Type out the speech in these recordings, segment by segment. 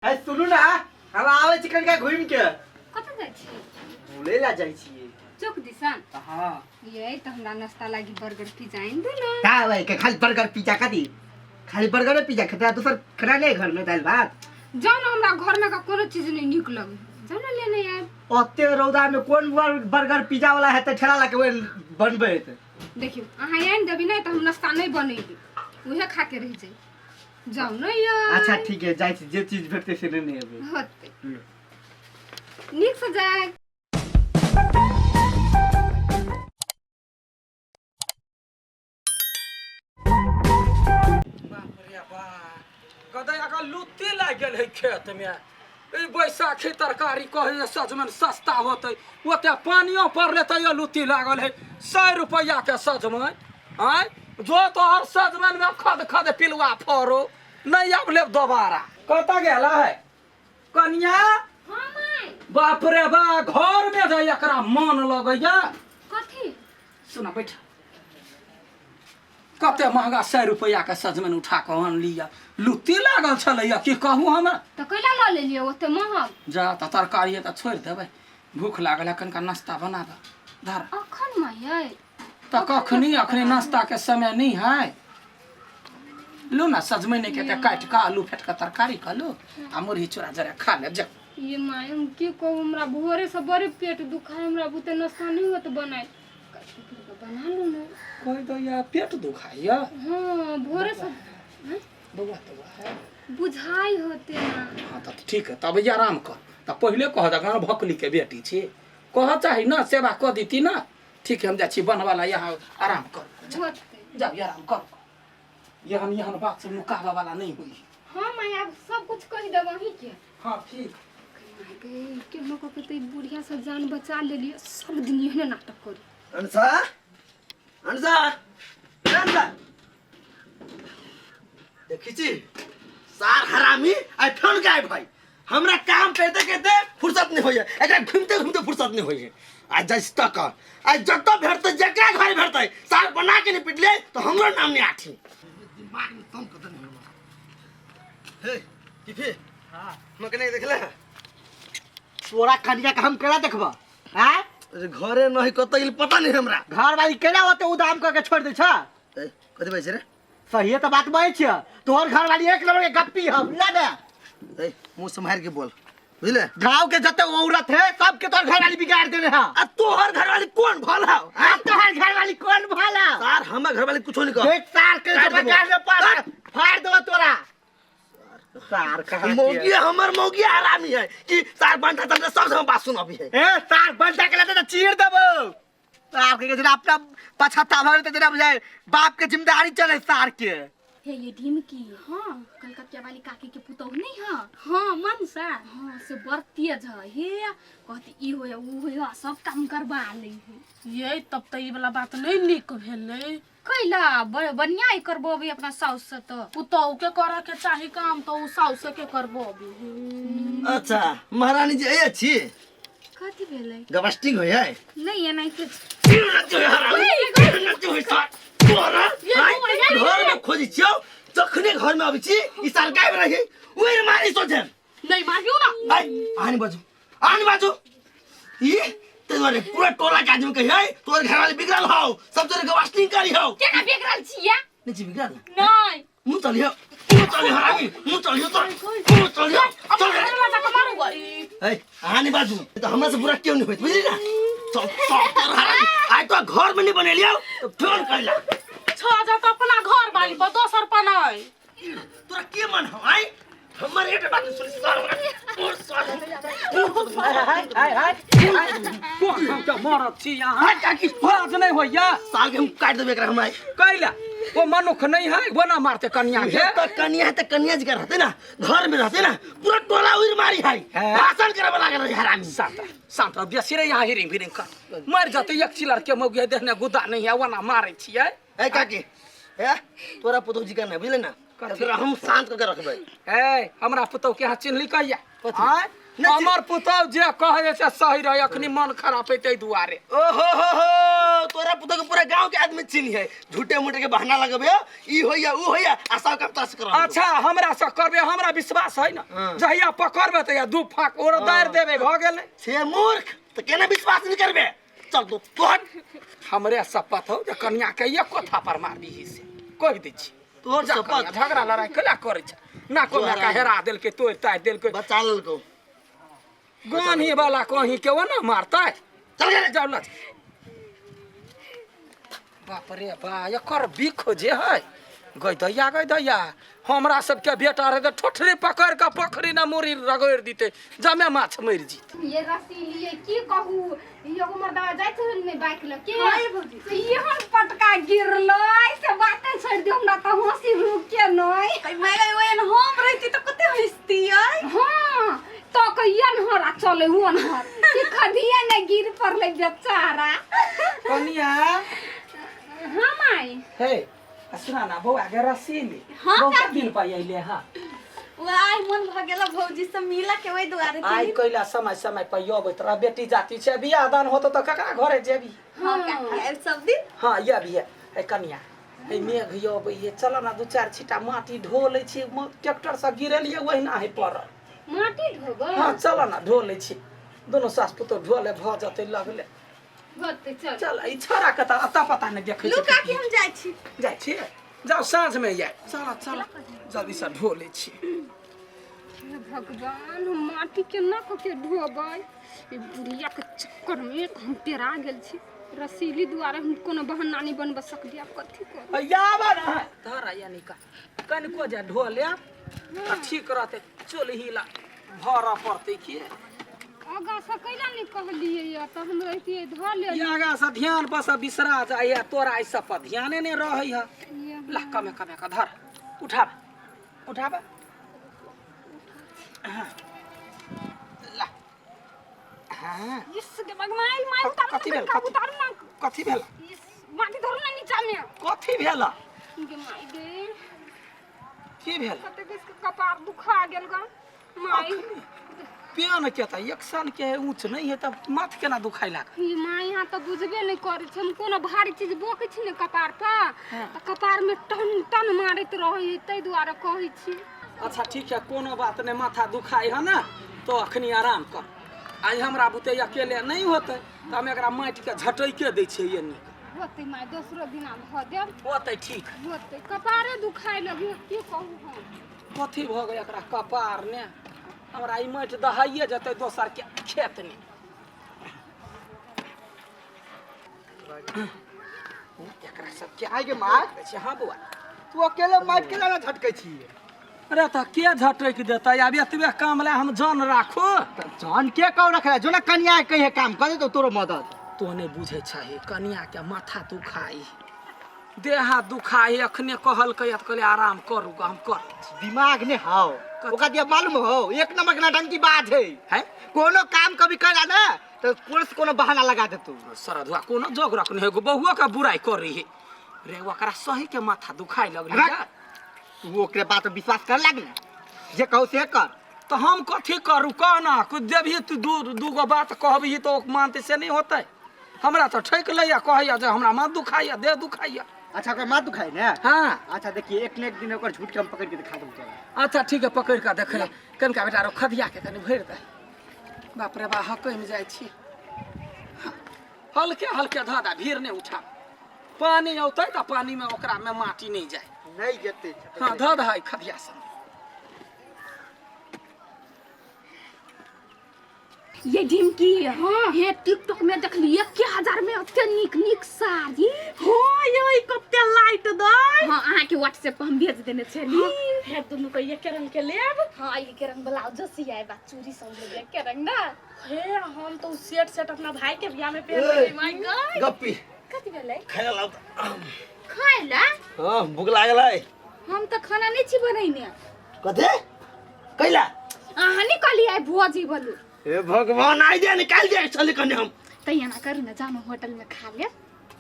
ए सुनू ना, हम आबै छी कनिका घुमि के। कतऽ जाइ छी? घुमै ला जाइ छियै। चौक दिसन? हाँ। ये तऽ हमरा नाश्ता लागी बर्गर पिज्जा आनि दू ना। का भाई के खाली बर्गर पिज्जा कदी? खाली बर्गर पिज्जा खेता, दोसर खाना नहीं घर में दाल भात? जाउ ना, हमरा घर में का कोनो चीज नहीं नीक लगे, जाउ ना लेने आयब। ओते रौदा में कोन बर्गर पिज्जा वाला हेतै ठेला लगे ओहि बनबै हेतै। देखियौ अहाँ आनि देबी नहि तऽ हम नाश्ता नहि बनेबै, उहे खा के रहि जाइब। जाउ ने यार। अच्छा ठीक है, जाइ छी, जे चीज भेटतै से लेने एबै। होतै, नीक से जाय। बाप रे बाप, गदैया के लुत्ती लागि गेल है खेत में। ई बैसाखी तरकारी कहै सजमनि सस्ता होतै, ओते पानियो पड़लै तैयो लुत्ती लागल है। 100 रुपैआ के सजमनि आँय, जो तोहर सजमनि में खद खद पिलुआ फरो नहीं, आब लेब दोबारा। कतऽ गेल है कनिया? हाँ माय। बाप रे बा, घर में जे एकरा मन लगैया। कथी? सुना, बैठ। कते महंगा 100 रुपैआ के सजमनि उठा कऽ अनलियै, लुत्ती लागल छलैया, की कहू हमरा। तऽ कैला लऽ लेलियै ओते महग? जा तऽ तरकारी तऽ छोड़ि देबै, भूख लागल है, कनिका नाश्ता बनाबऽ धर। अखन माय? तऽ कखनी? अखनी नाश्ता के समय नहीं है। लू ना, सजमनि के काटि कऽ आलू फेट कऽ तरकारी कऽ लू आ मुरही चूड़ा जरा खा लेब जा। ये माय, हम की कहू, हमरा भोरे से बड़े पेट दुखाय, हमरा बुते नाश्ता नहीं होत बनाए, बना लू ना। कहि दैया पेट दुखाइया? हाँ, भोरे से। हैं? बौआ तौआ है? बुझाई होते ना। हाँ तऽ ठीक है, तब आराम कर। तऽ पहिले कह दे, भकली के बेटी छी, कह चाही ना, सेवा कऽ देती ना। ठीक है, हम जाइ छी बनवा ला, यहाँ आराम कर। होते। जाओ, आराम कर। एहन एहन बात से नुकाबऽ वाला नहीं हुई। हाँ माय, आब सब कुछ कहि देब अहीं के। हाँ ठीक। केहनो कऽ के तऽ ई बुढ़िया से जान बचा लेलियै, सब दिन एहने नाटक करी। अनसा, अनसा, अनसा, देखी छी सार हरामी आई फोन के भाई, हमरा काम करते करते फुर्सत नहीं होइए, एकरा घूमते घूमते फुर्सत नहीं होइए। आज जाइ तक आज जतऽ भेटतै, जकरा घर भेटतै, सार बना के नहीं पिटले तो हमरो नाम नहीं आठी। दिमाग में दम कतऽ नहीं हमरा। हे टिफी। हाँ। मकने देखले है? तोरा कनिया के हम केना देखबा? आँय? अरे घरे नहीं, कतऽ गेल पता नहीं हमरा। घर वाली केना ओते उदाम करके छोड़ दै छ? ए, कथी बाजै छै रे? सहिए तऽ बात बजै छियै, तोहर घर वाली एक नंबर के गप्पी है, बुझला ने? ए, मुंह सम्हार के बोल, बुझले? गांव के जते औरत है सबके तोहर घर वाली बिगाड़ देने है। आ तोहर घर वाली कौन भला? आ तोहर घर वाली कौन भला? सार हमर घर वाली कुछो नहीं कह। देख सार के काट देबो। काट दे, पार फाड़ देबो तोरा। सार कहाँ मौगी हमर मौगी हरामी है कि सार बंटा तंटा सब से बात सुनबी है। ए सार बंटा के लेते तो चीर देबो। सार के जेना अपना पछत्ता भऽ गेल, जेना बुझाय बाप के जिम्मेदारी चले सार के। हे ये ढिमकी। हाँ। कलकतिया वाली काकी के पुतोह नहीं है? हाँ मनसा। हाँ से बड़ तेज है, हे कहती ई होय ऊ होय, सब काम करबा ले है। ये तब तऽ ई वाला बात नहीं नीक भेलै। कैला बड़ बढ़िया एकर बबी अपना साउस से तो। पुतोह के करे के चाही काम तऽ उ साउस के करबो अभी। अच्छा महारानी जी ए छी। कथी भेलै? गबस्टिंग होय है? नहीं एनाहिते। घर में खोजी छियौ, जखने घर में अबै छी ई साल गायब रही, ओहि मारी सोचे। नहीं मारियौ ना। आइ आनि बाजू, आनि बाजू। ई ते दुआरे पूरा टोला के आदमी कहियै तोर घर वाले बिगड़ल हौ, सब तोरे गवास्टिंग करी हौ। केना बिगड़ल छियै? नहीं छी बिगड़ल। नहीं। मुँह चलियो, मुँह चलियो हरामी, मुँह चलियो तो, मुँह चलियो। चल रे। घरवाला जाके मारू गई। ए आनि बाजू तो हमरा से बुरा क्यों नहीं होइत, बुझली ना? चल चल तोर हरामी, आइ तो घर में नहीं बनेलियौ तो फोन करिला। छह जा तो अपना घर वाली पर दोसर पर नहीं। तोरा के मन हौ आइ हमर एक बात सुन सर और सर। हाय हाय। कोन हम के मरद छी यहाँ? हाय काकी। लाज नहीं होइया? साल के हम काट देबे एकरा हम आइ। कैला वो मनुख नहीं है, वो ना मारते कनिया के? तो कनिया है तो कनिया जी रहते ना, घर में रहते ना, पूरा टोला उड़ मारी है, है। भाषण करे वाला लागल रही हरामी। शांत शांत, बेसी रे यहाँ हिरिंग फिरिंग कर मर जाते। एक चिलर के मौगिया देखने गुदा नहीं है, वो ना मारे छियै। ए काकी, ए तोरा पुतोह जी का ना बुझले ना? एकरा हम शांत कऽ के रखबै। ए, हमरा पुतहु के अहाँ चिन्हली कहिया? कथी? आँय? नहि हमर पुतहु जे कहै से सही रहै, अखनी मन खराब है ताहि दुआरे। ओ हो हो हो, तोरा पुतहु के पूरा गांव के आदमी चिन्ह है। झूठे मूठे के बहाना लगबे, ई होइया ऊ होइया आ सब काम तोरा से करवा। अच्छा, हमरा से करबे, हमरा विश्वास है ना। हाँ। जहिया पकड़बे तहिया दू फाक ओर दारि देबे, भऽ गेलै। छे मूर्ख, तऽ केना विश्वास नहीं करबे? चल तू तू हट। हमरे शपथ हौ जे कनिया के एक कोथा पर मारबी से कहि दै छी। तोहर जा शपथ? कनिया, झगड़ा लड़ाई केला करै छै ना? कोना तोहरा- का हेरा देलकै, तोड़ि ताड़ि देलकै। बचा लेलकौ। गानी वाला कहीं के वो ना मारतै। चल गे। जाउ लग। बाप रे बा, एकर बिख जे है गई दैया, गई दैया। हमरा सबके बेटा रहे तऽ ठोठरी पकड़ कऽ पोखरी ने मुड़ी रगड़ि दितै, जमे माछ मरि जितै। ये रसीलिए की कहू, ये हमर दवा जाइ छै ने बाइक ल के से एहन पटका गिरलै से बाते छोड़ि दियौ, हमरा तऽ हँसी रुके नहि। माय ओहन हम रहिती तऽ कते हँसतियै। हाँ तो कहिया नहरा चले वो नहर कि खदिया ने गिर पड़लै बेचारा। कनिया। हाँ माई। हे आ सुना ना बौआ के रसीली। हाँ, बहुत काकी। दिन पर अइले। हाँ। आइ मन भऽ गेल भौजी से मिलऽ के, ओहि दुआरे। आइ कैला समय समय पर अबैत रह, बेटी जाति छै, बियाह दान होतो तऽ ककरा घरे जेबी? हाँ काकी, आयब सब दिन। हाँ, ये भी है। ए कनिया, ए मेघ यो अबै है, चल ना दू चारि छिटा माटी ढो लै छी। ट्रैक्टर से गिरेलियै ओहिना है पड़ल। माटी ढोबै? हाँ, चल ना ढो लै छी, दुनू सास पुतोह ढो ले, भऽ जेतै लगले। होतै, चल। चल, ई छोरा के तऽ अता पता नहि देखै लू छै। काकी, हम जाइ छी। जाइ छी, जाउ, साँझ में जाय। चल चल, जल्दी से ढो लै छी। हे भगवान, हम माटी केना कऽ के ढोबै? ई बुढ़िया के चक्कर में हम पेरा गेल छी। रसीली दुआरे हम कोनो बहाना नहि बनबऽ सकलियै। आब कथी करू? याबा ना धर या निका कनिको जे ढो ले तऽ ठीक रहतै, चुल्ही ला भरऽ पड़तै की। आगाँ से कैला नहि कहलियै या तऽ हम रहितियै धऽ ले। ई आगाँ से ध्यान बस बिसरा जाइए, तोरा एहि सब पर ध्याने नहि रहै है। ला कमे कमे कऽ धर, उठाब उठाब। हाँ। ला हाँ। इस के भगवान, माय उतार। कथी भेल? कथी? कथी? उतार ना। कथी भेल? इस माटी धरू ना नीचा में। कथी भेल? गे माय गे। की भेल? कतेक इसके कपार दुखा गेल गा माय। पेन के तऽ एक सन के ऊँच नहि है तऽ माथ केना दुखाइ लागल? ई माय, यहाँ तऽ बुझबे नहि करै छै। हम कोनो भारी चीज बोकै छी ने कपार पर तऽ कपार में टन टन मारैत रहै है, ताहि दुआरे कहै छी। अच्छा ठीक है, कोनो बात नहि। माथा दुखाइ है ने तो अखनी आराम कर। आइ हमरा बुते अकेले नहि होतै तऽ हम एकरा माटिके झटैके दै छियै, ये नीक होतै माय, दोसरो दिना भऽ देब। होतै, ठीक। होतै, कपारे दुखाइ लगी, की कहू हम। कथी भऽ गेल एकरा कपार ने? हमरा ई माटि दहाइए जेतै दोसर के खेत ने। एकरा सबके आइ गे माय। छै। हाँ बौआ। तू अकेले माटि केना ने झटकै छी? अरे तऽ के झटकि देतै? आब एतबे काम लए हम जन राखू? तऽ जन के कहू रखले? जो ना कनिया के कहिए काम कर देतौ तोरो मदद। तो नहि बुझै छही, कनिया के माथा दुखाई, देह हाथ दुखाई, अखने कहलकै तऽ कहलियै आराम करू ग, हम करै छी। दिमाग ने हौ ओकरा दिया, मालूम हौ, एक नंबर के नौटंकी बाज है। है। कोनो काम कभी करा ना तो कोनो से कोनो बहाना लगा देतौ। सरधुआ कोनो जोग रखने है, बहुओ के बुराई करी है रे। ओकरा सही के माथा दुखाई लगलै। रख। या। तू ओकरे बात पर विश्वास कर लाग ना, जे कहू से कर। तऽ हम कथी करू, कह ना कुछ देबही तू। दू दूगो बात कहबही तऽ ओ मानते से नहि होतै। हमरा तऽ ठकि लैया, कहैया जे हमरा माथ दुखाइया, देह दुखाइया। अच्छा, ओकर माथ दुखाई ने? हाँ। अच्छा देखिए, एक न एक दिन ओकर झूठ के हम पकड़ के दिखा दूँ तोरा। अच्छा ठीक है, पकड़ कऽ देख ले। कनिका बेटा रो खदिया के कनि भरि दे। बाप रे बा, हकमि जाइ छी। हल्के हल्के धऽ दे, भीड़ नहि उठा। पानी औतै तऽ पानीमे ओकरामे माटी नहि जाय। नहीं जेते। हाँ, धऽ दहै खदिया सब। ये ढिमकी, हाँ, हे टिकटॉक में देखली 1000 में एते नीक नीक साड़ी। हो ये कते लाइट दै। हाँ, अहाँ के व्हाट्सएप पर हम भेज देने छली। हे दुनू के एके रंग के लेब। हाँ, एके रंग ब्लाउज सियाए बा, चूड़ी सब लेब एके रंग ना। हे हम तो सेट सेट अपना भाई के बियाह में पहन लेबै। My God. गप्पी। कथी भेलै? खाय ला लाउ। खाय ला? हाँ, भूख लागल है। हम तऽ खाना नहि छी बनैने। कथी कैला? अहाँ नहि कहलियै आइ भोजी बोलू? हे भगवान, आइ दे निकाल दे, चल कने हम। तऽ एना करू ने, जानो होटल में खा लेब।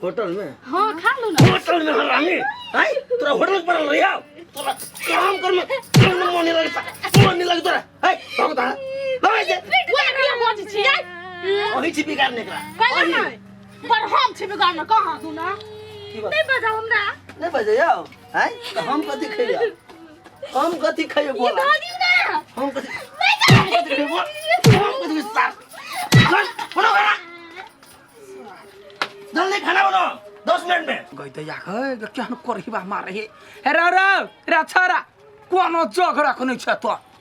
होटल में? हाँ खा लू ना। होटल में हरामी हैं, तोरा होटल में पड़ल रहिया, तोरा काम कर में मन नहीं लगता, मन नहीं लगता तोरा। हैं, भागो ता भागो से। वही किया बजै छियै? वही छी बिगाड़ने एकरा। कहले वही। नहि पर हम छी बिगाड़ने कहाँ तू ना। की बात? नहीं बजाओ हमरा। नहीं बजैयो हैं तो हम कथी खैयो, हम कथी खैयो बोला? धो दियौ ना। हम कथी, हम कथी खैयो बोल, हम कथी खैयो सार। चल बनाओ खाना, जल्दी खाना बनाओ 10 मिनट में। गई दैया गई केहन करहिबा मारे हे। हे रे रे रे छौड़ा, कोनो जग रखने छै तो